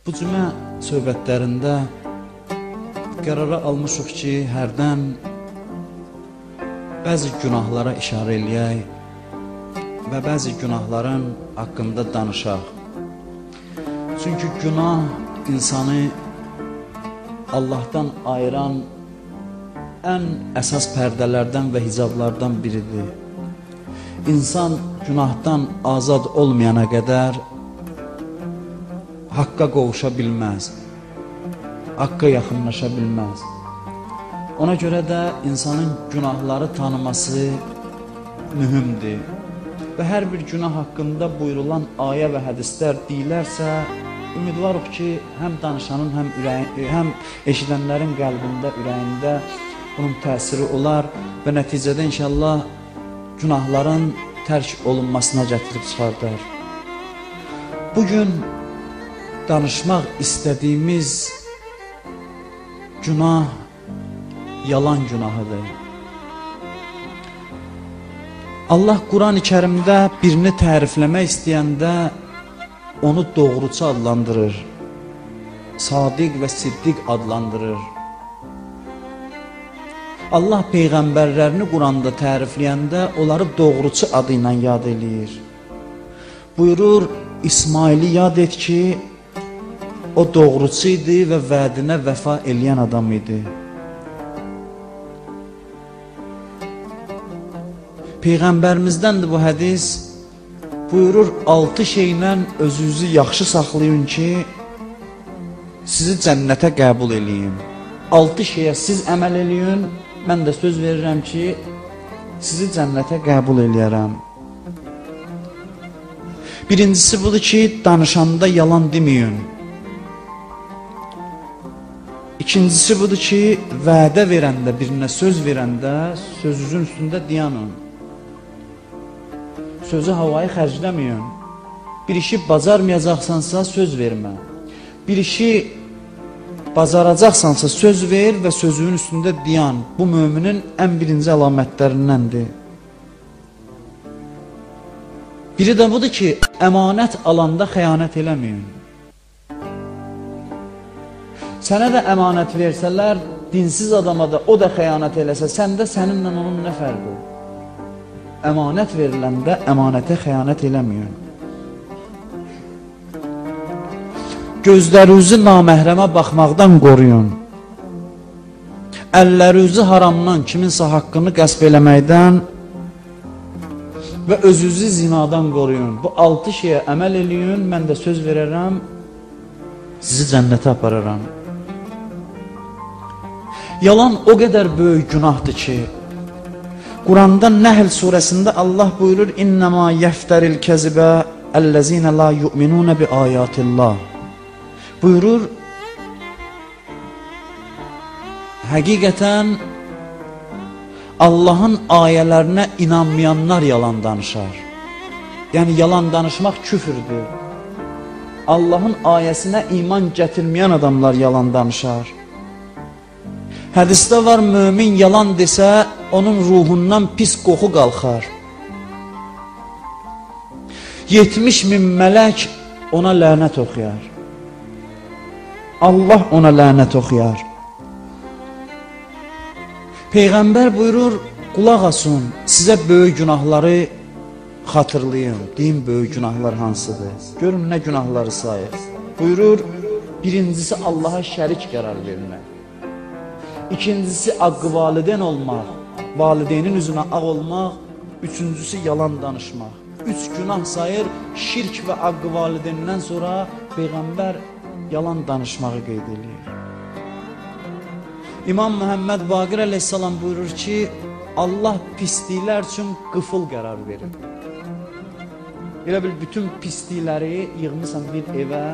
Bu cümə söhbətlərində qərara almışıq ki, hərdən bəzi günahlara işarə eləyək və bəzi günahların haqqında danışaq. Çünki günah insanı Allahdan ayıran ən əsas pərdələrdən və hicablardan biridir. İnsan günahdan azad olmayana qədər Haqqa qovuşa bilməz, Haqqa yaxınlaşa bilməz. Ona görə də insanın günahları tanıması mühümdür. Və hər bir günah haqqında buyurulan ayə və hədislər deyilərsə, ümidvarıq ki, həm danışanın, həm eşidənlərin qəlbində, ürəyində bunun təsiri olar və nəticədə inşallah günahların tərk olunmasına gətirib çıxardar. Bugün danışmaq istədiyimiz günah yalan günahıdır. Allah Quran-ı Kərimdə birini tərifləmək istəyəndə onu doğruçu adlandırır. Sadiq və siddiq adlandırır. Allah peyğəmbərlərini Quranda tərifləyəndə onları doğruçu adı ilə yad eləyir. Buyurur, İsmaili yad et ki, o doğruçu idi və vədinə vəfa eləyən adam idi. Peyğəmbərimizdəndir bu hədis. Buyurur, 6 şeylə özünüzü yaxşı saxlayın ki, sizi cənnətə qəbul eləyim. 6 şeyə siz əməl eləyin, mən də söz verirəm ki, sizi cənnətə qəbul eləyərəm. Birincisi budur ki, danışanda yalan deməyin. İkincisi budur ki, vədə verəndə, birinə söz verəndə sözünüzün üstündə dayanın. Sözü havayı xərcləməyin. Bir işi bacarmayacaqsansa söz vermə. Bir işi bacaracaqsansa söz ver və sözünün üstündə dayan. Bu müminin ən birinci əlamətlərindəndir. Biri də budur ki, əmanət alanda xəyanət eləməyin. Sənə də əmanət versələr, dinsiz adama da o da xəyanət eləsə, səndə səninlə onun nə fərqi? Əmanət veriləndə əmanətə xəyanət eləməyin. Gözlərinizi naməhrəmə baxmaqdan qoruyun. Əllərinizi haramdan, kiminsə haqqını qəsb eləməkdən və özünüzü zinadan qoruyun. Bu 6 şeyə əməl eləyin, mən də söz verərəm, sizi cənnətə apararam. Yalan o qədər böyük günahdır ki, Quranda Nəhl surəsində Allah buyurur: İnnəmâ yəftəril kəzibə əlləzīnə la yu'minunə bi ayatillah. Buyurur, həqiqətən Allahın ayələrinə inanmayanlar yalan danışar. Yəni yalan danışmaq küfürdür. Allahın ayəsinə iman gətirməyən adamlar yalan danışar. Hədisdə var, mömin yalan desə, onun ruhundan pis qoxu qalxar. 70 min mələk ona lənət oxuyar. Allah ona lənət oxuyar. Peyğəmbər buyurur, qulaq asın, sizə böyük günahları xatırlayın. Deyim, böyük günahlar hansıdır? Görün, nə günahları sayır. Buyurur, birincisi Allaha şərik qərar vermək. İkincisi haqqı valideyn olmaq, valideynin üzünə ağ olmaq. Üçüncüsü yalan danışmaq. 3 günah sayır, şirk və haqqı valideyndən sonra Peyğəmbər yalan danışmağı qeyd eləyir. İmam Məhəmməd Baqir əleyhissalam buyurur ki, Allah pisliklər üçün qıfıl qərar verir. Elə bil, bütün pislikləri yığmısan bir evə,